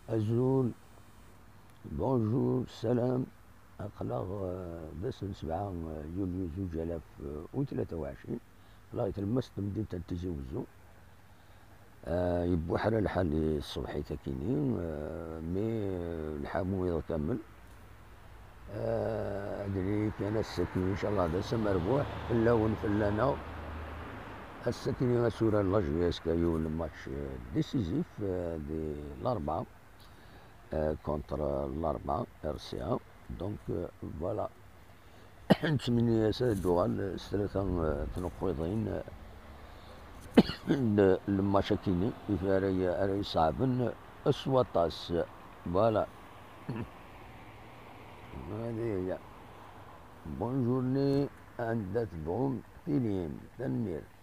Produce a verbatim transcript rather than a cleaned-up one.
Azul, bonjour, salam. Aql-aɣ eh, d ass n sebɛa eh, yulyu zuǧ alaf eh, u tlata u ɛecrin. Aql-aɣ i tlemmast n temdint n Tizi Wezzu. Eh, yebbuḥra lḥal i ṣṣbeḥit akini, eh, mi eh, lḥamu iḍ kamel. Eh, ad nili kan ass-agi, incallah, d ass amerbuḥ fell-awen, fell-aneɣ. Ass-agi, ad turar la J S K yiwen n match eh, décisif eh, di Larbɛa eh, contre Larbɛa, R C A. Donc eh, voilà. Nettmenni-as ad d-uɣal s tlata eh, tneqqiḍin eh, n lmatch akini i ara ara yesɛeben s waṭas. Voilà. Hadi hiya. Bonjour-nni anda tebɣum tilim. Tanemmirt.